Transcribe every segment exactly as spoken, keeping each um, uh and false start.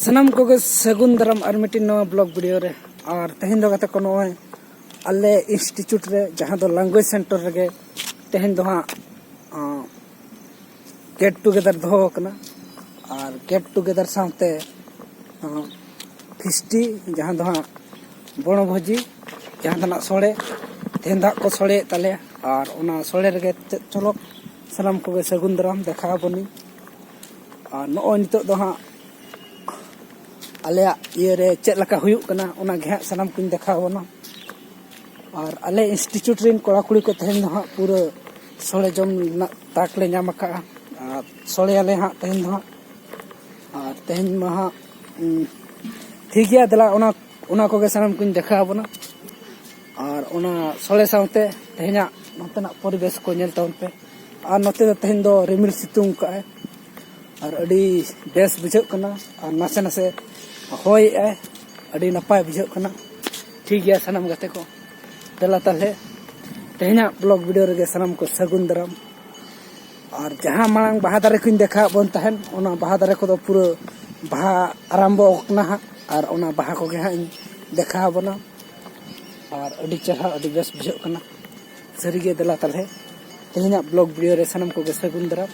ᱥᱟᱱᱟᱢ ᱠᱚᱜᱮ ᱥᱟᱹᱜᱩᱱ ᱫᱟᱨᱟᱢ ᱟᱨ ᱢᱤᱫᱴᱤᱡ ᱱᱚᱣᱟ ᱵᱞᱚᱜ ᱵᱷᱤᱰᱤᱭᱳ ᱨᱮ᱾ ᱟᱨ ᱛᱮᱦᱮᱧ ᱫᱚ ᱜᱟᱛᱮ ᱠᱚ, ᱱᱚᱜᱼᱚᱭ ᱟᱞᱮ ᱤᱱᱥᱴᱤᱴᱭᱩᱴ ᱨᱮ, ᱡᱟᱦᱟᱸ ᱫᱚ ᱞᱮᱝᱜᱩᱭᱮᱡᱽ ᱥᱮᱱᱴᱟᱨ ᱨᱮᱜᱮ, ᱛᱮᱦᱮᱧ ᱫᱚ ᱦᱟᱸᱜ ᱜᱮᱴ ᱴᱩᱜᱮᱫᱟᱨ ᱫᱚᱦᱚ ᱟᱠᱟᱱᱟ᱾ ᱟᱨ ᱜᱮᱴ ᱴᱩᱜᱮᱫᱟᱨ ᱥᱟᱶᱛᱮ ᱯᱷᱤᱥᱴᱤ, ᱡᱟᱦᱟᱸ ᱫᱚ ᱦᱟᱸᱜ ᱵᱚᱱᱚᱵᱷᱳᱡᱤ, ᱡᱟᱦᱟᱸ ᱫᱚ ᱦᱟᱸᱜ ᱥᱚᱲᱮ, ᱛᱮᱦᱮᱧ ᱫᱚ ᱦᱟᱸᱜ ᱠᱚ ᱥᱚᱲᱮᱭᱮᱫ ᱛᱟᱞᱮᱭᱟ᱾ ᱟᱨ ᱚᱱᱟ ᱥᱚᱲᱮ ᱨᱮᱜᱮ ᱪᱮᱫ ᱪᱚᱞᱚ, ᱥᱟᱱᱟᱢ ᱠᱚᱜᱮ ᱥᱟᱹᱜᱩᱱ ᱫᱟᱨᱟᱢ ᱫᱮᱠᱷᱟᱣ ᱟᱵᱚᱱᱤᱧ᱾ ᱟᱨ ᱱᱚᱜᱼᱚᱭ ᱱᱤᱛᱚᱜ ᱫᱚ ᱦᱟᱸᱜ ᱟᱞᱮᱭᱟᱜ ᱤᱭᱟᱹᱨᱮ ᱪᱮᱫ ᱞᱮᱠᱟ ᱦᱩᱭᱩᱜ ᱠᱟᱱᱟ, ᱚᱱᱟ ᱜᱮ ᱦᱟᱸᱜ ᱥᱟᱱᱟᱢ ᱠᱚᱧ ᱫᱮᱠᱷᱟᱣ ᱟᱵᱚᱱᱟ᱾ ᱟᱨ ᱟᱞᱮ ᱤᱱᱥᱴᱤᱴᱭᱩᱴ ᱨᱮᱱ ᱠᱚᱲᱟ ᱠᱩᱲᱤ ᱠᱚ ᱛᱮᱦᱮᱧ ᱫᱚ ᱦᱟᱸᱜ ᱯᱩᱨᱟᱹ ᱥᱚᱲᱮ ᱡᱚᱢ ᱨᱮᱱᱟᱜ ᱛᱟᱠ ᱞᱮ ᱧᱟᱢ ᱟᱠᱟᱫᱼᱟ᱾ ᱟᱨ ᱥᱚᱲᱮᱭᱟᱞᱮ ᱦᱟᱸᱜ ᱛᱮᱦᱮᱧ ᱫᱚ ᱦᱟᱸᱜ᱾ ᱟᱨ ᱛᱮᱦᱮᱧ ᱢᱟ ᱦᱟᱸᱜ, ᱩᱸ, ᱴᱷᱤᱠ ᱜᱮᱭᱟ, ᱫᱮᱞᱟ ᱚᱱᱟ, ᱚᱱᱟ ᱠᱚᱜᱮ ᱥᱟᱱᱟᱢ ᱠᱚᱧ ᱫᱮᱠᱷᱟᱣ ᱟᱵᱚᱱᱟ᱾ ᱟᱨ ᱚᱱᱟ ᱥᱚᱲᱮ ᱥᱟᱶᱛᱮ ᱛᱮᱦᱮᱧᱟᱜ ᱱᱚᱛᱮᱱᱟᱜ ᱯᱚᱨᱤᱵᱮᱥ ᱠᱚ ᱧᱮᱞ ᱛᱟᱵᱚᱱ ᱯᱮ᱾ ᱟᱨ ᱱᱚᱛᱮ ᱫᱚ ᱛᱮᱦᱮᱧ ᱫᱚ ᱨᱤᱢᱤᱞ ᱥᱤᱛᱩᱝ ᱠᱟᱜᱼᱟᱭ᱾ ᱟᱨ ᱟᱹᱰᱤ ᱵᱮᱥ ᱵᱩᱡᱷᱟᱹᱜ ᱠᱟᱱᱟ᱾ ᱟᱨ ᱱᱟᱥᱮ ᱱᱟᱥᱮ ᱦᱚᱭᱮᱜᱼᱟᱭ, ᱟᱹᱰᱤ ᱱᱟᱯᱟᱭ ᱵᱩᱡᱷᱟᱹᱜ ᱠᱟᱱᱟ᱾ ᱴᱷᱤᱠ ᱜᱮᱭᱟ ᱥᱟᱱᱟᱢ ᱜᱟᱛᱮ ᱠᱚ, ᱫᱮᱞᱟ ᱛᱟᱦᱞᱮ ᱛᱮᱦᱮᱧᱟᱜ ᱵᱞᱚᱜ ᱵᱷᱤᱰᱤᱭᱳ ᱨᱮᱜᱮ ᱥᱟᱱᱟᱢ ᱠᱚ ᱥᱟᱹᱜᱩᱱ ᱫᱟᱨᱟᱢ᱾ ᱟᱨ ᱡᱟᱦᱟᱸ ᱢᱟᱲᱟᱝ ᱵᱟᱦᱟ ᱫᱟᱨᱮ ᱠᱚᱧ ᱫᱮᱠᱷᱟᱣᱟᱫ ᱵᱚᱱ ᱛᱟᱦᱮᱸᱫ, ᱚᱱᱟ ᱵᱟᱦᱟ ᱫᱟᱨᱮ ᱠᱚᱫᱚ ᱯᱩᱨᱟᱹ ᱵᱟᱦᱟ ᱟᱨᱟᱢᱵᱚ ᱟᱠᱟᱱᱟ ᱦᱟᱸᱜ᱾ ᱟᱨ ᱚᱱᱟ ᱵᱟᱦᱟ ᱠᱚᱜᱮ ᱦᱟᱸᱜ ᱤᱧ ᱫᱮᱠᱷᱟᱣ ᱟᱵᱚᱱᱟ᱾ ᱟᱨ ᱟᱹᱰᱤ ᱪᱮᱦᱨᱟ, ᱟᱹᱰᱤ ᱵᱮᱥ ᱵᱩᱡᱷᱟᱹᱜ ᱠᱟᱱᱟ᱾ ᱥᱟᱹᱨᱤᱜᱮ, ᱫᱮᱞᱟ ᱛᱟᱦᱞᱮ ᱛᱮᱦᱮᱧᱟᱜ ᱵᱞᱚᱜ ᱵᱷᱤᱰᱤᱭᱳ ᱨᱮ ᱥᱟᱱᱟᱢ ᱠᱚᱜᱮ ᱥᱟᱹᱜᱩᱱ ᱫᱟᱨᱟᱢ᱾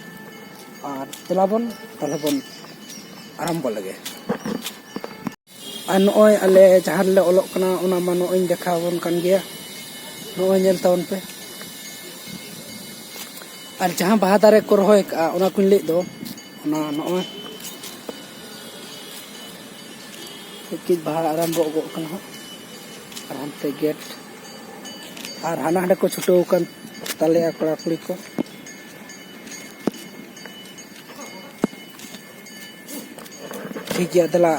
ᱟᱨ ᱫᱮᱞᱟ ᱵᱚᱱ, ᱛᱟᱦᱞᱮ ᱵᱚᱱ ᱟᱨᱟᱢᱵᱚ ᱞᱮᱜᱮ᱾ ᱟᱨ ᱱᱚᱜᱼᱚᱭ ᱟᱞᱮ ᱡᱟᱦᱟᱸ ᱨᱮᱞᱮ ᱚᱞᱚᱜ ᱠᱟᱱᱟ, ᱚᱱᱟ ᱢᱟ ᱱᱚᱜᱼᱚᱭ ᱤᱧ ᱫᱮᱠᱷᱟᱣ ᱟᱵᱚᱱ ᱠᱟᱱ ᱜᱮᱭᱟ᱾ ᱱᱚᱜᱼᱚᱭ ᱧᱮᱞ ᱛᱟᱵᱚᱱ ᱯᱮ᱾ ᱟᱨ ᱡᱟᱦᱟᱸ ᱵᱟᱦᱟ ᱫᱟᱨᱮ ᱠᱚ ᱨᱚᱦᱚᱭ ᱠᱟᱜᱼᱟ, ᱚᱱᱟ ᱠᱚᱧ ᱞᱟᱹᱭᱮᱫ ᱫᱚ, ᱚᱱᱟ ᱱᱚᱜᱼᱚᱭ ᱠᱟᱹᱡ ᱠᱟᱹᱡ ᱵᱟᱦᱟ ᱟᱨᱟᱢᱵᱚ ᱜᱚᱜ ᱠᱟᱱᱟ ᱦᱟᱸᱜ᱾ ᱟᱨ ᱦᱟᱱᱛᱮ ᱜᱮᱴ, ᱟᱨ ᱦᱟᱱᱟ ᱦᱟᱸᱰᱮ ᱠᱚ ᱪᱷᱩᱴᱟᱹᱣ ᱟᱠᱟᱱ ᱛᱟᱞᱮᱭᱟ ᱠᱚᱲᱟ ᱠᱩᱲᱤ ᱠᱚ᱾ ᱴᱷᱤᱠ ᱜᱮᱭᱟ, ᱫᱮᱞᱟ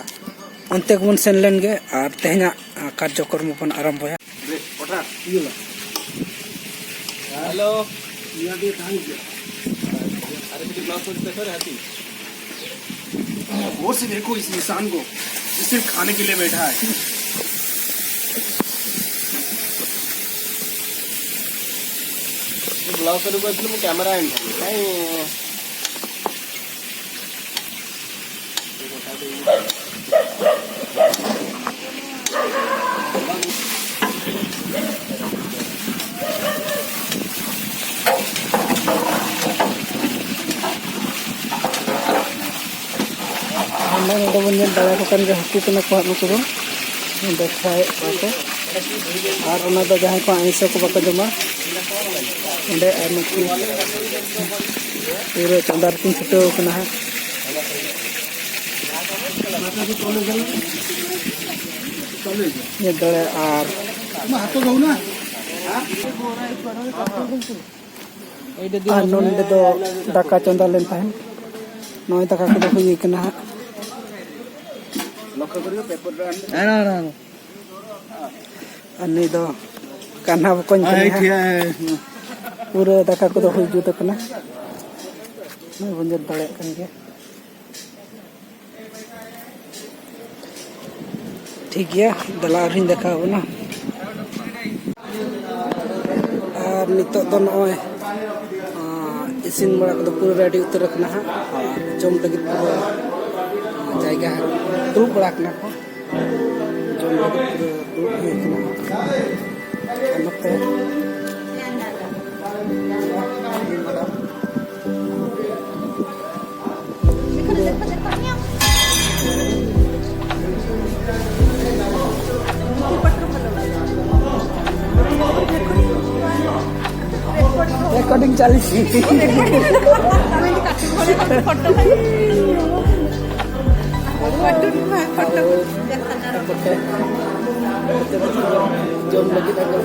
ᱚᱱᱛᱮ ᱜᱮᱵᱚᱱ ᱥᱮᱱ ᱞᱮᱱ ᱜᱮ ᱟᱨ ᱛᱮᱦᱮᱧᱟᱜ, ᱟ, ᱠᱟᱨᱡᱚᱠᱨᱚᱢ ᱵᱚᱱ ᱟᱨᱟᱢᱵᱚᱭᱟ᱾ ᱦᱮᱞᱳ᱾ ᱟᱨᱮ ᱠᱟᱹᱴᱤᱡ ᱵᱞᱟᱣᱩᱡᱽ ᱠᱚ ᱫᱮᱠᱷᱟᱣ ᱨᱮ ᱦᱟᱹᱛᱤ᱾ ᱜᱚᱨ ᱥᱮ ᱫᱮᱠᱷᱳ ᱤᱥ ᱤᱱᱥᱟᱱ ᱠᱳ, ᱡᱮ ᱥᱤᱨᱯᱷ ᱠᱷᱟᱱᱮ ᱠᱮ ᱞᱤᱭᱮ ᱵᱮᱴᱷᱟ ᱦᱟᱭ᱾ ᱵᱞᱟᱣᱩᱡᱽ ᱠᱚ ᱫᱮᱠᱷᱟᱣ ᱨᱮ ᱠᱮᱢᱮᱨᱟ ᱮᱱ ᱠᱷᱟᱱ᱾ ᱦᱮᱸ᱾ ᱱᱚᱰᱮ ᱵᱚᱱ ᱧᱮᱞ ᱫᱟᱲᱮᱭᱟᱠᱚ ᱠᱟᱱ ᱜᱮᱭᱟ, ᱦᱟᱹᱠᱩ ᱠᱟᱱᱟ ᱠᱚ ᱦᱟᱸᱜ ᱱᱩᱠᱩ ᱫᱚ᱾ ᱵᱮᱵᱥᱟᱭᱮᱫ ᱠᱚᱣᱟ ᱠᱚ᱾ ᱟᱨ ᱚᱱᱟ ᱫᱚ ᱡᱟᱦᱟᱸᱭ ᱠᱚ ᱟᱹᱭᱤᱥᱟ ᱠᱚ ᱵᱟᱠᱚ ᱡᱚᱢᱟ, ᱚᱸᱰᱮ ᱟᱨ ᱱᱩᱠᱩ ᱯᱩᱨᱟᱹ ᱪᱟᱸᱫᱟ ᱨᱮᱠᱤᱱ ᱪᱷᱩᱴᱟᱹᱣ ᱠᱟᱱᱟ ᱦᱟᱸᱜ᱾ ᱧᱮᱞ ᱫᱟᱲᱮᱭᱟᱜᱼᱟ᱾ ᱟᱨ ᱟᱨ ᱱᱚᱸᱰᱮ ᱫᱚ ᱫᱟᱠᱟ ᱪᱚᱸᱫᱟ ᱞᱮᱱ ᱛᱟᱦᱮᱸᱫ᱾ ᱱᱚᱜᱼᱚᱭ ᱫᱟᱠᱟ ᱠᱚᱫᱚ ᱦᱩᱭ ᱠᱟᱱᱟ ᱦᱟᱸᱜ᱾ ᱟᱨ ᱱᱩᱭ ᱫᱚ ᱠᱟᱱᱦᱟ ᱵᱚᱠᱚᱧ ᱠᱟᱱᱟᱭ ᱦᱟᱸᱜ᱾ ᱯᱩᱨᱟᱹ ᱫᱟᱠᱟ ᱠᱚᱫᱚ ᱦᱩᱭ ᱡᱩᱛ ᱟᱠᱟᱱᱟ᱾ ᱱᱚᱜᱼᱚᱭ ᱵᱚᱱ ᱧᱮᱞ ᱫᱟᱲᱮᱭᱟᱜ ᱠᱟᱱ ᱜᱮᱭᱟ᱾ ᱴᱷᱤᱠ ᱜᱮᱭᱟ, ᱫᱮᱞᱟ ᱟᱨᱦᱚᱸᱧ ᱫᱮᱠᱷᱟᱣ ᱟᱵᱚᱱᱟ᱾ ᱟᱨ ᱱᱤᱛᱚᱜ ᱫᱚ ᱱᱚᱜᱼᱚᱭ, ᱟᱸ, ᱤᱥᱤᱱ ᱵᱟᱲᱟ ᱠᱚᱫᱚ ᱯᱩᱨᱟᱹ ᱨᱮᱰᱤ ᱩᱛᱟᱹᱨ ᱟᱠᱟᱱᱟ ᱦᱟᱸᱜ᱾ ᱟᱨ ᱡᱚᱢ ᱞᱟᱹᱜᱤᱫ ᱯᱩᱨᱟᱹ, ᱟᱸ, ᱡᱟᱭᱜᱟ ᱦᱟᱸᱜ ᱫᱩᱲᱩᱵ ᱵᱟᱲᱟ ᱠᱟᱱᱟ ᱠᱚ᱾ ᱡᱚᱢ ᱞᱟᱹᱜᱤᱫ ᱯᱩᱨᱟᱹ ᱫᱩᱲᱩᱵ ᱦᱩᱭ ᱠᱟᱱᱟ᱾ ᱟᱨ ᱱᱚᱛᱮ ରେକର୍ଡିଂ ଚାଲିଛି। ᱡᱚᱢ ᱞᱟᱹᱜᱤᱫ ᱟᱵᱚ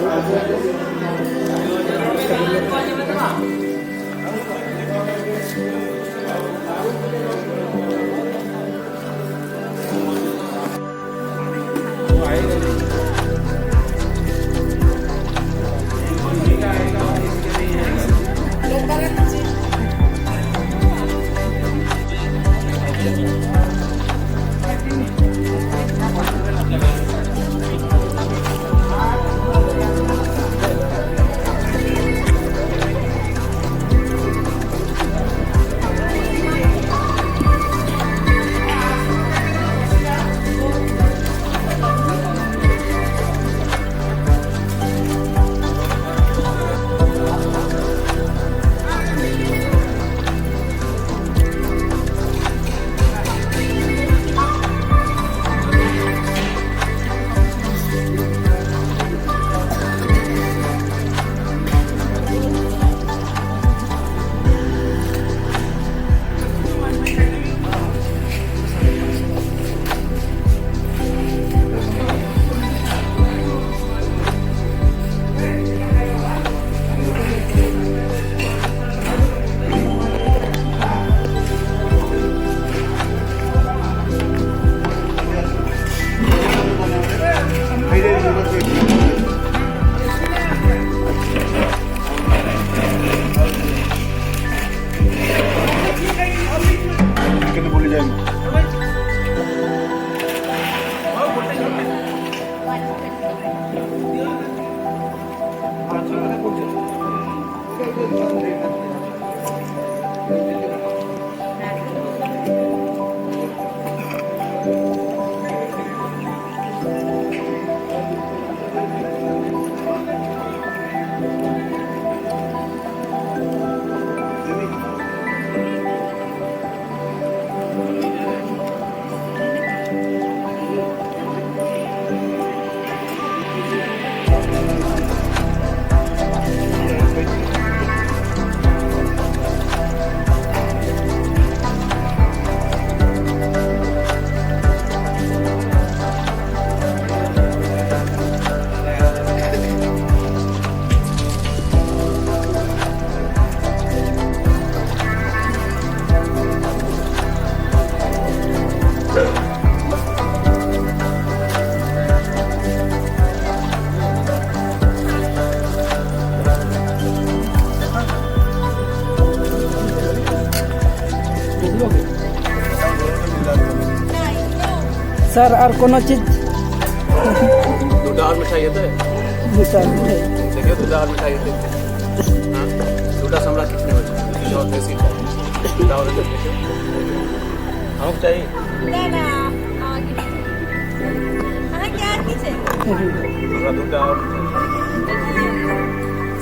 सर, और कोनो चीज? দুটা আর মিঠাই আছে? দুটা আর মিঠাই। দেখো, দুটা আর মিঠাই আছে। হ্যাঁ, দুটা সামলা কিতনে হয়েছে? দুটা আর বেশি। দুটা আর বেশি। আমাকে চাই। না, না, আমাকে কিছু। আমাকে আর কিছু। আমরা দুটা আর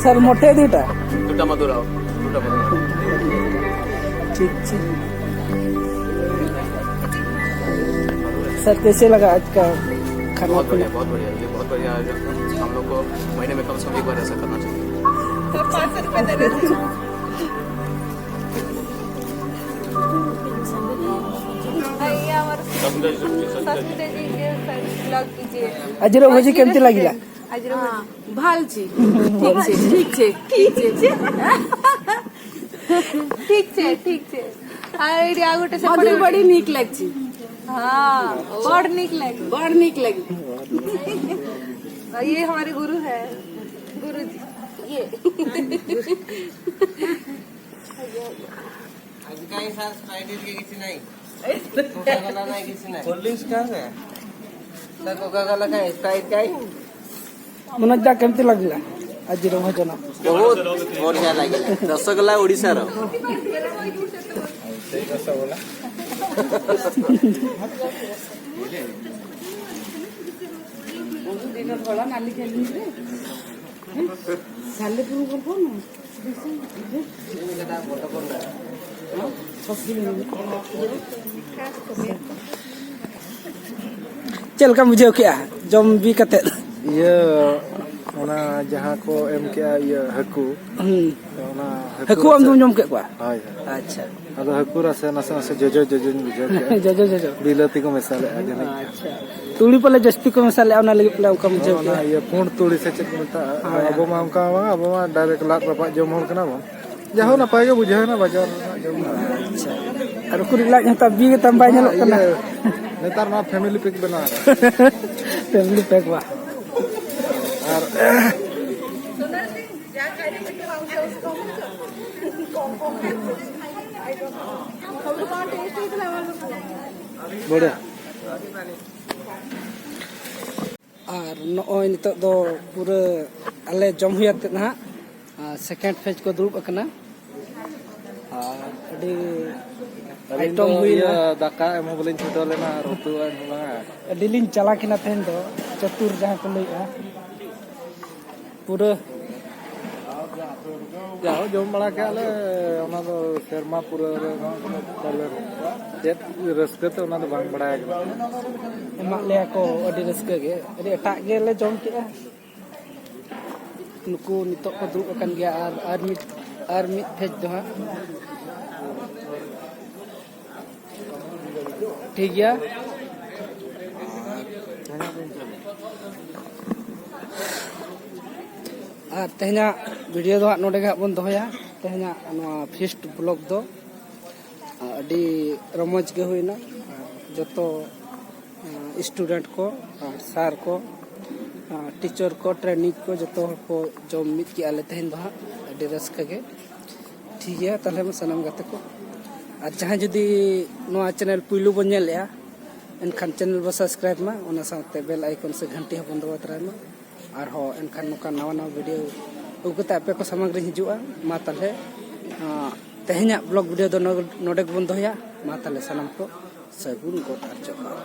স্যার, মোটে দুটা? দুটা মা দৌড়াও, দুটা মা দৌড়াও। ঠিক, ঠিক। सर, कैसे लगा आज का खाना बहुत बढ़िया, पीना? बहुत बढ़िया, ये बहुत बढ़िया आयोजन था। हम लोग को महीने में कम से कम एक बार ऐसा करना चाहिए। तो पाँच सौ रुपए दे रहे थे। भैया, हमारे ससुर जी के साथ vlog कीजिए। अजरो भोजी केमती लागिला? अजरो भोजी। हाँ, भालची। ठीक छे, ठीक छे, ठीक छे। ठीक छे, ठीक छे। आ, एडी आगोटे से मधुर पड़े। बड़ी नीक लगची। हाँ, बड़ नीक लगी। बड़ नीक लगी। और ये हमारे गुरु है, गुरु जी। ये। আজিকালি ছাৰ স্প্ৰাইট এৰি কিছু নাই। কোকা কোলা নাই, কিছু নাই। কোল্ড ড্ৰিংকছ কা আছে? ছাৰ, কোকা কোলা কা স্প্ৰাইট কা? मनोज दा, केमती लगला आज भोजन? बहुत बढ़िया लगे। रसगुल्ला उड़ीसा रो। ସେଇ ରସଗୋଲା। ବନ୍ଧୁ ଦିଟା ଧଳା ନାଲି ଖାଲି ସାଲେପୁର ଗପ ନା। ᱪᱮᱫ ᱞᱮᱠᱟᱢ ᱵᱩᱡᱷᱟᱹᱣ ᱠᱮᱜᱼᱟ ᱡᱚᱢ ᱵᱤ ᱠᱟᱛᱮᱫ? ᱤᱭᱟᱹ, ᱚᱱᱟ ᱡᱟᱦᱟᱸ ᱠᱚ ᱮᱢ ᱠᱮᱜᱼᱟ, ᱤᱭᱟᱹ, ᱦᱟᱹᱠᱩ᱾ ᱦᱩᱸ᱾ ᱚᱱᱟ ᱦᱟᱹᱠᱩ ᱟᱢ ᱨᱟᱥᱮ᱾ ᱫᱚᱢ ᱡᱚᱢ ᱠᱮᱫ ᱠᱚᱣᱟ? ᱦᱳᱭ, ᱦᱳᱭ᱾ ᱟᱪᱪᱷᱟ᱾ ᱟᱫᱚ ᱦᱟᱹᱠᱩ ᱨᱟᱥᱮ ᱱᱟᱥᱮ ᱱᱟᱥᱮ ᱡᱚᱡᱚ ᱡᱚᱡᱚᱧ ᱵᱩᱡᱷᱟᱹᱣ ᱠᱮᱜᱼᱟ᱾ ᱡᱚᱡᱚ, ᱡᱚᱡᱚ᱾ ᱵᱤᱞᱟᱹᱛᱤ ᱠᱚ ᱢᱮᱥᱟ ᱞᱮᱜᱼᱟ ᱡᱟᱹᱱᱤᱡ᱾ ᱟᱪᱪᱷᱟ᱾ ᱛᱩᱲᱤ ᱯᱟᱞᱮ ᱡᱟᱹᱥᱛᱤ ᱠᱚ ᱢᱮᱥᱟ ᱞᱮᱜᱼᱟ, ᱚᱱᱟ ᱞᱟᱹᱜᱤᱫ ᱯᱟᱞᱮ ᱚᱱᱠᱟᱢ ᱵᱩᱡᱷᱟᱹᱣ ᱦᱳᱭ, ᱚᱱᱟ ᱠᱮᱜᱼᱟ᱾ ᱤᱭᱟᱹ ᱯᱩᱸᱰ ᱛᱩᱲᱤ ᱥᱮ ᱪᱮᱫ ᱠᱚ ᱢᱮᱛᱟᱜᱼᱟ᱾ ᱦᱳᱭ, ᱟᱵᱚ ᱦᱳᱭ᱾ ᱢᱟ ᱚᱱᱠᱟ ᱵᱟᱝ, ᱟᱵᱚ ᱢᱟ direct ᱞᱟᱫ ᱨᱟᱯᱟᱜ ᱡᱚᱢ ᱦᱚᱲ ᱠᱟᱱᱟ ᱵᱚᱱ᱾ ᱡᱟᱦᱳ, ᱱᱟᱯᱟᱭ ᱜᱮ ᱵᱩᱡᱷᱟᱹᱣ ᱮᱱᱟ ᱵᱟᱡᱟᱨ ᱨᱮᱱᱟᱜ ᱡᱚᱢ᱾ ᱟᱪᱪᱷᱟ᱾ ᱟᱨ ᱩᱠᱩᱨ ᱞᱟᱡ ᱦᱚᱸ ᱛᱟᱵᱤ ᱜᱮ ᱛᱟᱢ ᱵᱟᱭ ᱧᱮᱞᱚᱜ ᱠᱟᱱᱟ᱾ ᱤᱭᱟᱹ, ᱱᱮᱛᱟᱨ ᱱᱚᱣᱟ family pack ᱵᱮᱱᱟᱣ ᱮᱱᱟ᱾ Family pack ᱵᱟ᱾ ᱟᱨ ᱵᱚᱲᱮ᱾ ᱟᱨ ᱱᱚᱜᱼᱚᱭ ᱱᱤᱛᱚᱜ ᱫᱚ ᱯᱩᱨᱟᱹ ᱟᱞᱮ ᱡᱚᱢ ᱦᱩᱭ ᱟᱛᱮᱫ ᱱᱟᱦᱟᱜ, ᱟᱨ second phase ᱠᱚ ᱫᱩᱲᱩᱵ ᱟᱠᱟᱱᱟ᱾ ᱟᱨ ᱟᱹᱰᱤ ᱟᱹᱞᱤᱧ item ᱫᱚ ᱦᱩᱭᱱᱟ᱾ ᱤᱭᱟᱹ, ᱫᱟᱠᱟ ᱮᱢ ᱦᱚᱸ ᱵᱟᱹᱞᱤᱧ ᱪᱷᱩᱴᱟᱹᱣ ᱞᱮᱱᱟ ᱟᱨ ᱩᱛᱩ ᱮᱢ ᱦᱚᱸ ᱵᱟᱝᱟ᱾ ᱟᱹᱰᱤ ᱞᱤᱧ ᱪᱟᱞᱟᱠ ᱮᱱᱟ ᱛᱮᱦᱮᱧ ᱫᱚ, ᱪᱟᱹᱛᱩᱨ ᱡᱟᱦᱟᱸ ᱠᱚ ᱞᱟᱹᱭᱮᱜᱼᱟ᱾ ᱯᱩᱨᱟᱹ ᱡᱟᱦᱳ, ᱡᱚᱢ ᱵᱟᱲᱟ ᱠᱮᱜᱼᱟ ᱞᱮ, ᱚᱱᱟ ᱫᱚ ᱥᱮᱨᱢᱟ ᱯᱩᱨᱟᱹᱣ ᱨᱮ ᱱᱚᱣᱟ ᱠᱚᱫᱚ ᱯᱟᱞᱮ ᱪᱮᱫ ᱨᱟᱹᱥᱠᱟᱹ ᱛᱮ ᱚᱱᱟ ᱫᱚ ᱵᱟᱝ ᱵᱟᱲᱟᱭ ᱠᱟᱱᱟ᱾ ᱮᱢᱟᱜ ᱞᱮᱭᱟ ᱠᱚ ᱟᱹᱰᱤ ᱨᱟᱹᱥᱠᱟᱹ ᱜᱮ, ᱟᱹᱰᱤ ᱮᱴᱟᱜ ᱜᱮᱞᱮ ᱡᱚᱢ ᱠᱮᱜᱼᱟ᱾ ᱱᱩᱠᱩ ᱱᱤᱛᱚᱜ ᱠᱚ ᱫᱩᱲᱩᱵ ᱟᱠᱟᱱ ᱜᱮᱭᱟ ᱟᱨ, ᱟᱨ ᱢᱤᱫ, ᱟᱨ ᱢᱤᱫ phase ᱫᱚ ᱦᱟᱸᱜ᱾ ᱴᱷᱤᱠ ᱜᱮᱭᱟ᱾ ᱟᱨ ᱛᱮᱦᱮᱧᱟᱜ video ᱫᱚ ᱦᱟᱸᱜ ᱱᱚᱰᱮ ᱜᱮ ᱦᱟᱸᱜ ᱵᱚᱱ ᱫᱚᱦᱚᱭᱟ᱾ ᱛᱮᱦᱮᱧᱟᱜ ᱱᱚᱣᱟ feast vlog ᱫᱚ ᱟᱹᱰᱤ ᱨᱚᱢᱚᱡᱽ ᱜᱮ ᱦᱩᱭᱱᱟ᱾ ᱟᱨ ᱡᱚᱛᱚ student ᱠᱚ, ᱟᱨ sir ᱠᱚ, ᱟᱨ teacher ᱠᱚ, training ᱠᱚ, ᱡᱚᱛᱚ ᱦᱚᱲ ᱠᱚ ᱡᱚᱢ ᱢᱤᱫ ᱠᱮᱜᱼᱟ ᱞᱮ ᱛᱮᱦᱮᱧ ᱫᱚ ᱦᱟᱸᱜ, ᱟᱹᱰᱤ ᱨᱟᱹᱥᱠᱟᱹ ᱜᱮ᱾ ᱴᱷᱤᱠ ᱜᱮᱭᱟ, ᱛᱟᱦᱚᱞᱮ ᱢᱟ ᱥᱟᱱᱟᱢ ᱜᱟᱛᱮ ᱠᱚ, ᱟᱨ ᱡᱟᱦᱟᱸᱭ ᱡᱩᱫᱤ ᱱᱚᱣᱟ channel ᱯᱩᱭᱞᱩ ᱵᱚᱱ ᱧᱮᱞᱮᱜᱼᱟ, ᱮᱱᱠᱷᱟᱱ channel ᱵᱚ subscribe ᱢᱟ, ᱚᱱᱟ ᱥᱟᱶᱛᱮ bell icon ᱥᱮ ᱜᱷᱟᱱᱴᱤ ᱦᱚᱸᱵᱚᱱ ᱫᱟᱵᱟᱣ ᱛᱚᱨᱟᱭ ᱢᱟ᱾ ᱟᱨᱦᱚᱸ ᱮᱱᱠᱷᱟᱱ ᱱᱚᱝᱠᱟ ᱱᱟᱣᱟ ᱱᱟᱣᱟ video ᱟᱹᱜᱩ ᱠᱟᱛᱮ ᱟᱯᱮ ᱠᱚ ᱥᱟᱢᱟᱝ ᱨᱤᱧ ᱦᱤᱡᱩᱜᱼᱟ᱾ ᱢᱟ ᱛᱟᱦᱚᱞᱮ, ᱟᱸ, ᱛᱮᱦᱮᱧᱟᱜ vlog video ᱫᱚ ᱱᱚ-, ᱱᱚᱰᱮ ᱜᱮᱵᱚᱱ ᱫᱚᱦᱚᱭᱟ᱾ ᱢᱟ ᱛᱟᱦᱞᱮ ᱥᱟᱱᱟᱢ ᱠᱚ ᱥᱟᱹᱜᱩᱱ ᱜᱚᱴ ᱟᱨ ᱡᱚᱦᱟᱨ᱾